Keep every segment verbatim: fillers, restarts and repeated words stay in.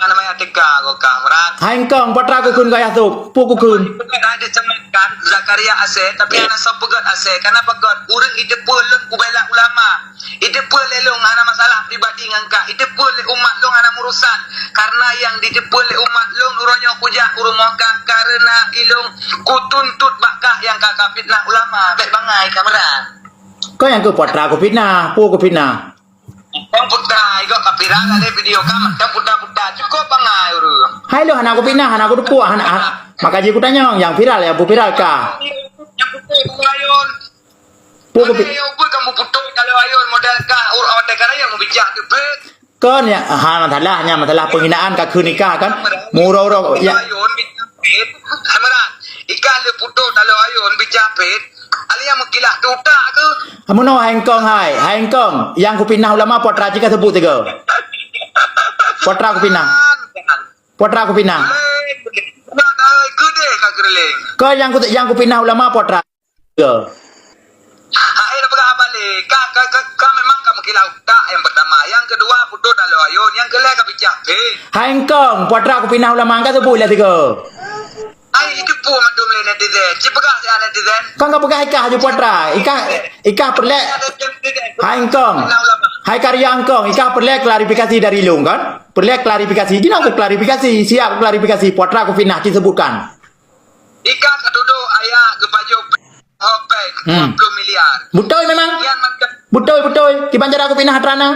Nama yang teka kau kah, Murat? Hai engkong, patra ku kheun keu Yusuf. Pu ku kheun. Bukan ada cematkan Zakaria Asep, tapi anak sop peugöt Asep. Karena peugöt ureueng itu pun lôn kubela ulama. Itu pun lé lôn hana masalah pribadi ngan kah. Itu pun lé umat lôn hana urusan. Karena yang itu pun lé umat lôn uroe nyoe kujak u rumoh kah karena ilôn kutuntut bak kah yang ka kafitnah ulama. Baik bangai kah, Murat. Kau yang ke patra ku fitnah, pu ku fitnah. Yang putra, igo ka viral ada video ka, macam putra-putra. Cukup bangai ureueng. Hai lo, hana ku fitnah, hana ku tepuk, hana, hana. Maka ji ku tanyong, yang viral, yang bu viral ka. Yang putih kalau ayun. Pu ku Mana fi- yang putih kamu putih kalau ayun model kah, ur-, model kah yang mau bijak tu, bet. Kon ya, ha, masalah, nya masalah penghinaan ka kheun nikah kan. Muro-uro, ya. Ayun, bijak, bet. Sama dah. Ikan le putih kalau ayun, bijak, bet. Ali yang mengkilah tu tak ke? Amuno hai engkong hai, hai engkong. Yang ku fitnah ulama patra cika sebut tiga. Patra ku fitnah. Patra ku fitnah. Kau yang ku, yang ku fitnah ulama patra tiga. Hai dah pegang balik. Ka, ka, ka, ka memang ka mengkilau tak yang pertama. Yang kedua putus dah lo ayun. Yang kelai ka bijak. Hei. Hai engkong, patra ku fitnah ulama ka sebut lah tiga. Ai, itu pun mandum lé netizen. Ci peugah siat netizen. Kan ka peugah ikah aju patra. Ikah, ikah perlek. Hai engkong. Hai karya engkong. Ikah perlek klarifikasi dari lôn kan? Perlek klarifikasi. Gina aku klarifikasi. Siap aku klarifikasi. Patra aku fitnah. Ci sebutkan. Ikah ka tuduh ayah ke baju hopeng Hmm. dua puluh miliar. Betul memang. Yang macam Betul, betul. Kiban cara aku fitnah atra na.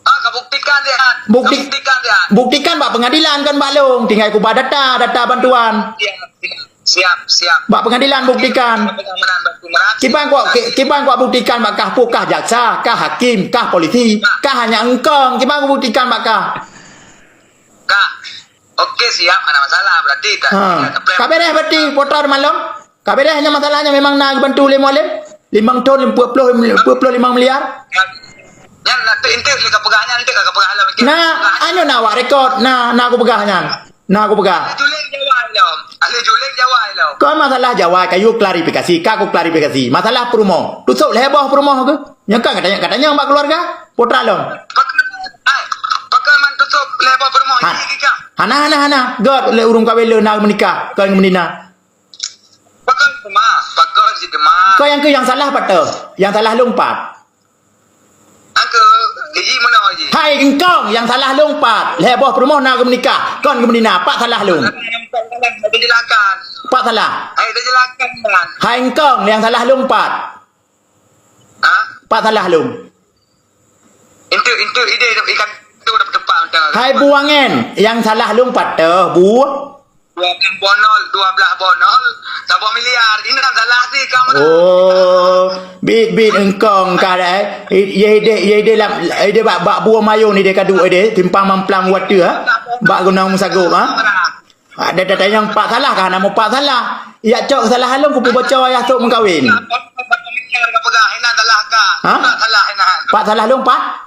Ah, ka buktikan dia. Bukti- Ka buktikan dia. Buktikan bak pengadilan kan bak lôn. Tinggai ku ba data, data bantuan. Siap, siap, siap, siap. Bak pengadilan buktikan. Pengamanan batu merah. Kiban kuat, ki-, kiban kuat buktikan bak kah pu, kah jaksa, kah hakim, kah polisi, kah hanya engkong. Kiban kuat buktikan bak kah. Kah. Okey, siap, ada masalah. Berarti tak, Ha. tak, tak, Ka beres berarti, putra malam? Ka beres hanya masalahnya memang na bantu lé Mualem? Limong thon, dua puluh, dua puluh lima miliar? Nyan, nak tu inti, boleh ka peugah nyan, inti ka peugah lah, mikir. Nah, anu na awak rekod, na, na aku peugah nyan. Na aku peugah. Ahli juling jawai lo. Ahli juling jawai lo. Kau masalah jawai, kayu klarifikasi, ka aku klarifikasi. Masalah perumoh. Tusuk lheboh perumoh ke? Nyangka katanya, katanya bak keluarga. Putra lo. Pakai, ai, pakai man tusuk lheboh perumoh. Ha. Ini kika. Hana, hana, hana. God, le urung kawin le, na menikah. Kau yang menina. Pakon teuma, pakon si teuma. Kau yang ke yang salah pat teuh? Yang salah lôn pat. Angke, iji mana iji? Hai engkong, yang salah lôn pat. Lheboh perumoh na keumenikah, kon keumenina, pat salah lôn. Ada jelaskan. Pat salah. Hai, ada jelaskan, Bang. Hai engkong, yang salah lôn pat. Ha? Pat salah lôn. Intu, intu ide ikan tu dah berdepan macam. Hai bu angen, yang salah lôn pat teuh bu. Dua belas bonol, dua belas bonol, saboh miliar. Ini kan salah sih kamu. Oh, bit bit engkong ka dai. Ye ide, ye ide lam, ide bak, bak buah mayung ni dia kadu ide, timpang mamplang water ha. Bak gunang musagup ha. Ada data yang pak salah kah? Nama pak salah? Ya cok salah lôn kupu baca ya sok mengkawin. Pak salah lôn pak?